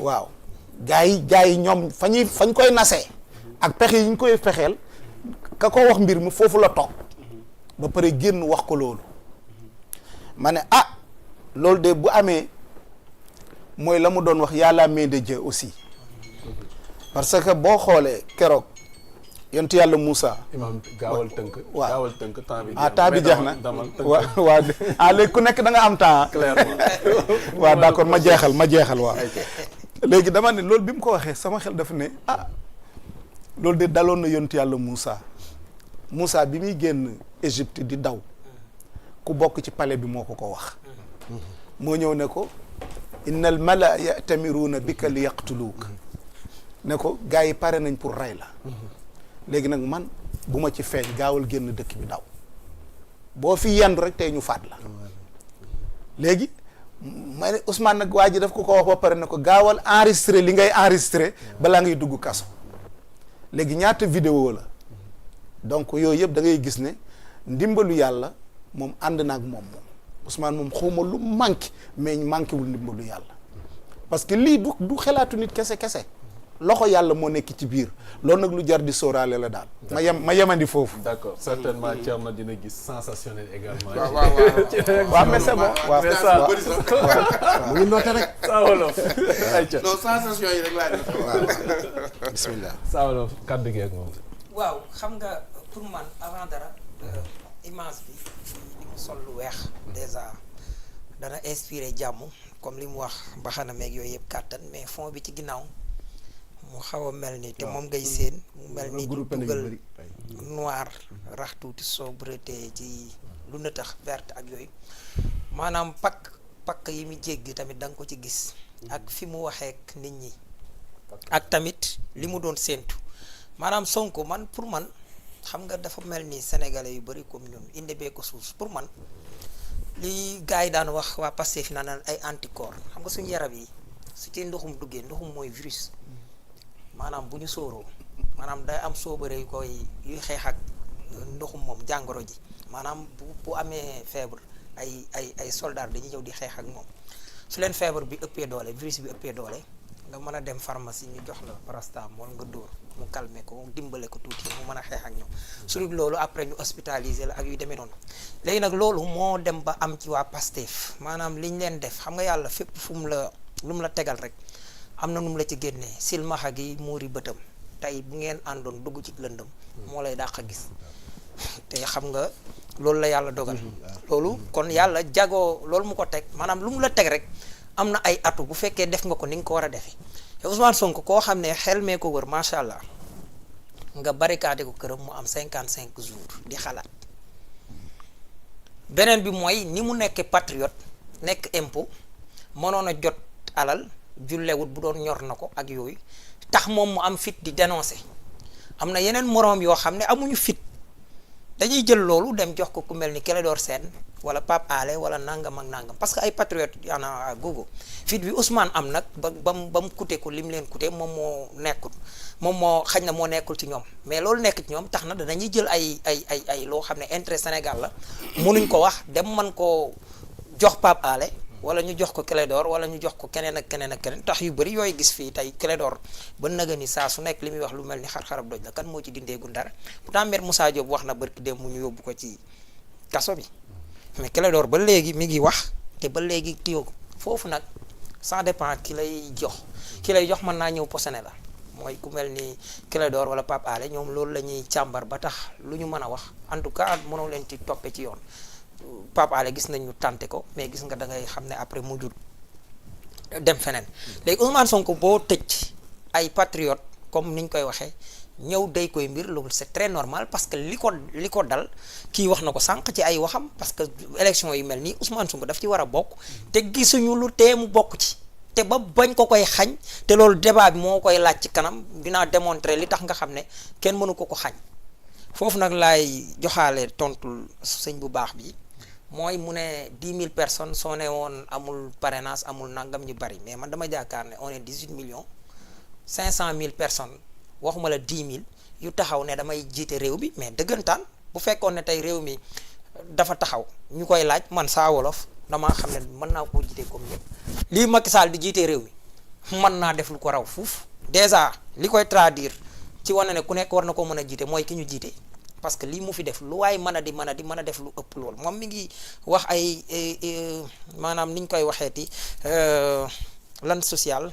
waaw gars yi ñoom fañ koy nasee ak pexe yi ñu koy fexeel ka ko wax mbir mi foofu la toog ba pare génn wax ko loolu ma ne loolu de bu amee mooy la mu doon wax yàlla main de Dieu aussi parce que boo xoolee keroog yontu yàlla Moussa. imam gaawal tënk. waaw gaawal tënk temps bi. temps bi jeex na damal tënk. waaw léegi ku nekk da nga am temps. clairement. waaw d'accord ma jeexal waaw. léegi dama ne loolu bi mu ko waxee sama xel dafa ne loolu de daloon na yontu yàlla Moussa bi muy génn Égypte di daw ku bokk ci palais bi moo ko wax. moo ñëw ne ko innal mala ya'tamiruuna bika li yaqtuluuk ne ko gars yi pare nañ pour rey la. léegi nag man bu ma ci feeñ gaawal génn dëkk bi daw boo fi yendu rek tey ñu faat la léegi ma ne Ousmane nag waa ji daf ko wax ba pare ne ko gaawal enregistré li ngay enregistré balaa ngay dugg kaso léegi ñaata vidéo la donc yooyu yëpp da ngay gis ne ndimbalu yàlla moom ànd naag moom Ousmane moom xawma lu manqué mais manqué wul ndimbalu yàlla parce que lii du xelaatu nit kese loxo yàlla moo nekk ci biir loolu nag lu jar di sóoraale la daal. ma yemandi foofu. d'accord certainement Thierno dina gis sensationnel également. waaw mais c'est bon. waaw mais ça mu ngi noote rek. Saa Wolof. non sensation yi rek laa def. waaw bismillah. Saa Wolof kàddu gi ak moom. waaw xam nga pour man avant dara image bi li mu sol lu weex déjà dana inspiré jàmm comme li mu wax mbaxana meeg yooyu yëpp kàttan mais fond bi ci ginnaaw. mu xaw a mel ni te moom ngay seen mu mel ni dugal noir rax tuuti sobreté ci lu nëtax verte ak yooyu maanaam pakk yi mu jéggi tamit da nga ko ci gis ak fi mu waxee ak nit ñi ak tamit li mu doon séentu maanaam Sonko man pour man xam nga dafa mel ni sénégalais yu bari comme ñun indi bee ko suuf pour man li gars yi daan wax waa Pastef fi naan ay anticorps xam nga suñu yaram yi su ci ndoxum duggee ndoxum mooy virus maanaam bu ñu sóoroo maanaam day am soobare yu koy yuy xeex ak ndoxum moom jàngoro ji maanaam bu amee feebar ay soldats dañuy ñëw di xeex ak moom su leen feebar bi ëppee doole virus bi ëppee doole nga mën a dem pharmacie ñu jox la paracétamol nga dóor mu calmer ko dimbale ko tuuti mu mën a xeex ak ñoom su dul loolu après ñu hospitaliser la ak yu demee noonu léegi nag loolu moo dem ba am ci waa Pastef maanaam liñ leen def xam nga yàlla fépp fu mu la tegal rek am na nu mu la ci génnee silmaxa gi muuri bëtam tey bu ngeen àndoon dugg ci lëndëm moo lay dàq gis te xam nga loolu la yàlla dogal loolu kon yàlla jagoo loolu mu ko teg maanaam lu mu la teg rek am na ay atu bu fekkee def nga ko ni nga ko war a defee te Ousmane Sonko koo xam ne xel mee ko wër macha allah nga barricade ko këram mu am 55 jours di xalaat beneen bi mooy ni mu nekkee patriote nekk impôt mënoon a jot alal jullewut bu doon ñor na ko ak yooyu tax moom mu am fit di dénoncer am na yeneen moroom yoo xam ne amuñu fit dañuy jël loolu dem jox ko ku mel ni Clédor Sène wala Pape Alé wala nangam ak nangam parce que ay patriotes yaa na googu fit bi Ousmane am nag ba mu coûté ko lim leen coûté moom moo xañ na moo nekkul ci ñoom mais loolu nekk ci ñoom tax na dañuy jël ay loo xam ne intérêt Sénégal la mënuñ ko wax dem man koo jox Pape Alé wala ñu jox ko Clédor wala ñu jox ko keneen ak keneen tax yu bëri yooyu gis fii tey Clédor ba naga ni saa su nekk li muy wax lu mel ni xar-xarab doj la kan moo ci dindeegul dara pourtant maître Moussa Diop wax na barki dem mu ñu yóbbu ko ci kaso bi mais Clédor ba léegi mi ngi wax te ba léegi kii foofu nag ça dépend ki lay jox mën naa ñëw posone la mooy ku mel ni Clédor wala Pape Alé ñoom loolu la ñuy càmbar ba tax lu ñu mën a wax en tout cas mënoo leen ci toppe ci yoon Pape Alé gis nañu tànte ko mais gis nga da ngay xam ne après mujjul dem feneen léegi Ousmane Sonko boo tëj ay patriote comme niñ koy waxee ñëw day koy mbir loolu c'est très normal parce que li ko dal kii wax na ko sànq ci ay waxam parce que élection yi mel nii Ousmane Sonko daf ci war a bokk te gisuñu lu tee mu bokk ci te ba bañ ko koy xañ te loolu débat bi moo koy laaj ci kanam dinaa démontrer li tax nga xam ne kenn mënu ko xañ foofu nag laay joxaale tontul sëñ bu baax bi mooy mu ne 10 000 personnes soo ne woon amul parrainage amul nangam ñu bari mais man dama jaakaar ne on est 18 millions 500 000 personnes waxuma la 10 000 yu taxaw ne damay jiite réew bi mais dëggantaan bu fekkoon ne tey réew mi dafa taxaw ñu koy laaj man Saa Wolof damaa xam ne mën naa koo jiite comme ñëpp lii Macky Sall di jiite réew mi mën naa def lu ko raw fuuf déjà li koy traduire ci wane ne ku nekk war na ko mën a jiite mooy ki ñu jiite parce que lii mu fi def lu waaye mën a def lu ëpp lool moom mi ngi wax ay maanaam ni ñu koy waxeeti lan social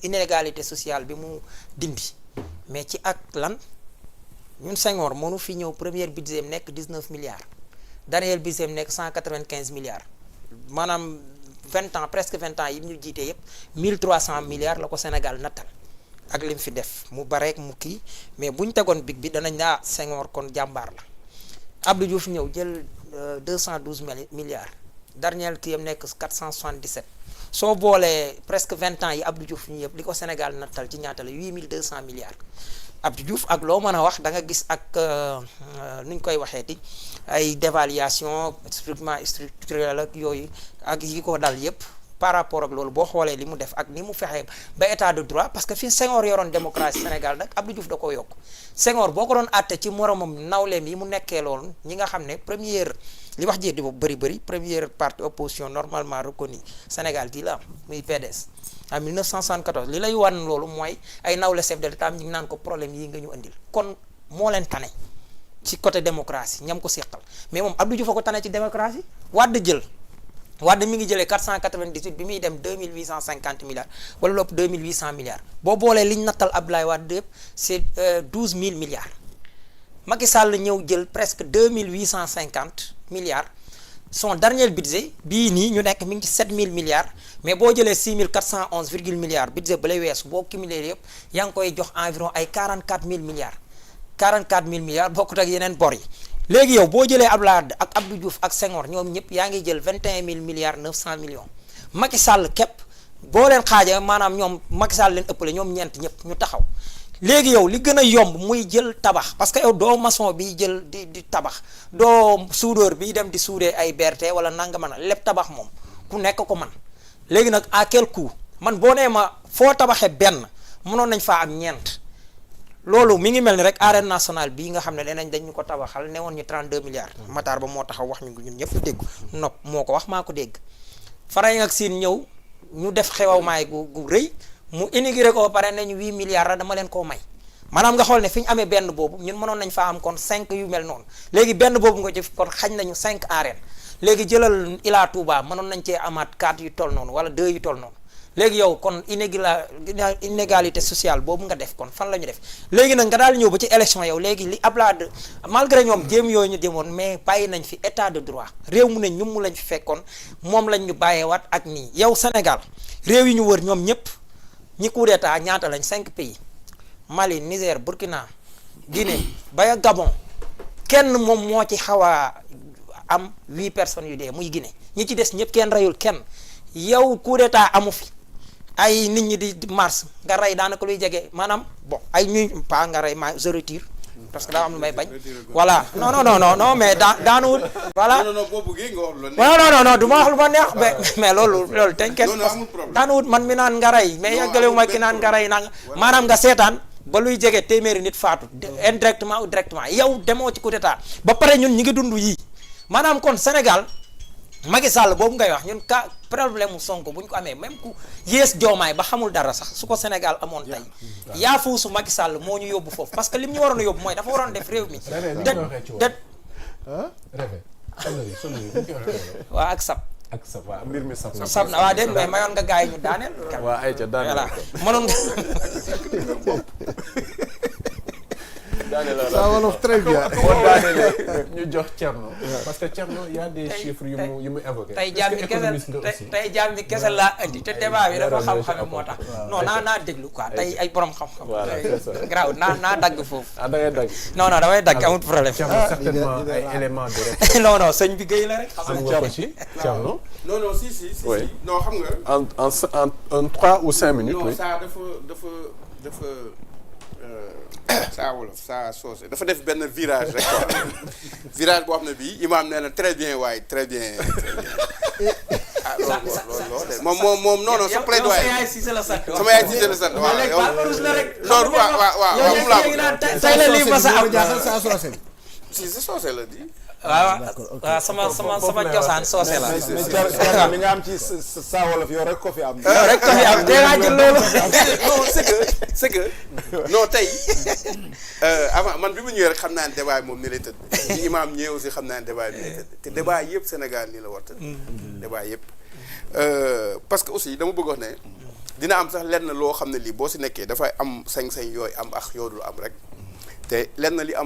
inégalité sociale bi mu dindi mais ci ak lan ñun Senghor mënu fi ñëw premier budget nekk 19 milliards dernier budget nekk 195 milliards maanaam 20 ans presque 20 ans yi ñu jiite yépp 1300 milliards la ko Sénégal nattal ak lim fi def mu bareek mu kii mais bu ñu tegoon big bi danañ naa Senghor kon jàmbaar la Abdou Diouf ñëw jël 212 milliards dernier kii yam nekk 477 soo boolee presque 20 ans yi Abdou Diouf ñu yëpp li ko Sénégal nattal ci ñaata la 8200 milliards Abdou Diouf ak loo mën a wax da nga gis ak nu ñu koy waxeeti ay dévaluation strictement structurelle ak yooyu ak yi ko dal yépp par rapport ak loolu boo xoolee li mu def ak ni mu fexee ba état de droit parce que fi Senghor yoroon démocratie Sénégal nag Abdou Diouf da ko yokk Senghor boo ko doon àtte ci moromam nawleem yi mu nekkee loolu ñi nga xam ne première li wax ji di bëri première parti opposition normalement reconnue Sénégal gii la am muy PDS en 1974 li lay wan loolu mooy ay nawle chef de l'État ñi ngi naan ko problème yi nga ñu andil kon moo leen tane ci côté démocratie ñam ko seqal mais moom Abdou Diouf a ko tane ci démocratie Wade mi ngi jëlee 498 bi muy dem 2850 milliards wala lopp 2800 milliards boo boolee liñ nattal Abdoulaye Wade yëpp c'est 12000 milliards Macky Sall ñëw jël presque 2850 milliards son dernier budget bii nii ñu nekk mi ngi ci 7000 milliards mais boo jëlee 6411 virgule milliards budget ba lay weesu boo cumulé yëpp yaa ngi koy jox environ ay 44000 milliards 44000 milliards bokkut ak yeneen bor yi léegi yow boo jëlee Abdoulaye Wade ak Abdou Diouf ak Senghor ñoom ñëpp yaa ngi jël 21000 milliards 900 millions Macky Sall képp boo leen xaaja maanaam ñoom Macky Sall leen ëppale ñoom ñeent ñëpp ñu taxaw léegi yow li gën a yomb muy jël tabax parce que yow doo maçon bi jël di tabax doo soudeur bi dem di soudé ay BRT wala nanga mën a lépp tabax moom ku nekk ko man léegi nag à quel coût man boo nee ma foo tabaxee benn mënoon nañ faa am ñeent loolu mi ngi mel ni rek arène nationale bii nga xam ne nee nañ dañ ñu ko tabaxal ne woon ñu 32 milliards Matar Ba moo taxaw wax ñu ñun ñëpp dégg nopp moo ko wax maa ko dégg Faray ak Sine ñëw ñu def xewaw maay gu rëy mu inauguré ko ba pare nañu 8 milliards la dama leen koo may maanaam nga xool ne fi ñu amee benn boobu ñun mënoon nañ faa am kon 5 yu mel noonu léegi benn boobu nga jëf kon xañ nañu 5 arènes léegi jëlal Ila Touba mënoon nañ cee amaat 4 yu toll noonu wala 2 yu toll noonu léegi yow kon inégalité sociale boobu nga def kon fan la ñu def léegi nag nga daal ñëw ba ci élection yow léegi li Abdoulaye malgré ñoom jéem yooyu ñu demoon mais bàyyi nañ fi état de droit réew mu ne ñum mu lañ fi fekkoon moom lañ ñu bàyyeewaat ak nii yow Sénégal réew yi ñu wër ñoom ñëpp ñi coup d'état ñaata lañ 5 pays Mali Niger Burkina Guinée ba Gabon kenn moom moo ci xaw a am 8 personnes yu dee muy Guinée ñi ci des ñëpp kenn reyul kenn yow coup d'état amu fi ay nit ñi di mars nga rey daanaka luy jege maanaam bon ay ñuy pas nga rey ma je retire parce que daa am lu may bañ voilà non mais daanuwul voilà non du ma wax lu ma neex mais loolu teñ kenn daanuwul man mi naan nga rey mais yàggalewu ma ki naan nga rey naan maanaam nga seetaan ba luy jege téeméeri nit faatu indirectement ou directement yow demoo ci coup d'état ba pare ñun ñi ngi dund yii maanaam kon Sénégal Macky Sall boobu ngay wax ñun ka problème mu Sonko bu ñu ko amee même ku yées Diomaye ba xamul dara sax su ko Sénégal amoon tey yaa fuusu Macky Sall moo ñu yóbbu foofu parce que lim ñu waroon a yóbbu mooy dafa waroon def réew mi waa ak sab waaw mbir mi sab na waa déet mais mayoon nga gars yi ñu daaneel waa ay ca daaneel mënoon nga ça wolof très bien. boo daanelee ñu jox Thierno parce que Thierno y a des chiffres yu mu évoqué. tey jaam bi kese laa indi te débat bi dafa xam-xame moo tax non naa déglu quoi tey ay borom xam-xam. voilà c'est ça grave naa dagg foofu. da ngay dagg. non damay dagg amul problème. Thierno certainement ay éléments de réponse. non sëñ bi Guèye la rek. xam nga ko ci Thierno. non si non xam nga. en 3 ou 5 minutes. non oui ça dafa saa wolof saa soose dafa def benn virage rek quoi virage boo xam ne bii imaam nee na très bien waaye très bien ah loolu moom non sa plaidoyer sama yaay Cissé la sant waaw léegi Palmarous la rek waaw tey la lii ma sa am jaaxal saa soose si sa soose la di waaw sama cosaan soose la. mais Thierno li nga am ci sa wolof yow rek ko fi am. rek ko fi am te ngaa jël loolu. non c'est que non tey avant man bi mu ñëwee rek xam naa ne débat yi moom ni lay tëdd. ni imaam ñëwee aussi xam naa ne débat yi ni lay tëdd te débat yëpp Sénégal nii la war tëdd. débat yëpp parce que aussi dama bëgg wax ne dina am sax lenn loo xam ne lii boo si nekkee dafay am sañ-sañ yooyu am ak yoo dul am rek te lenn li am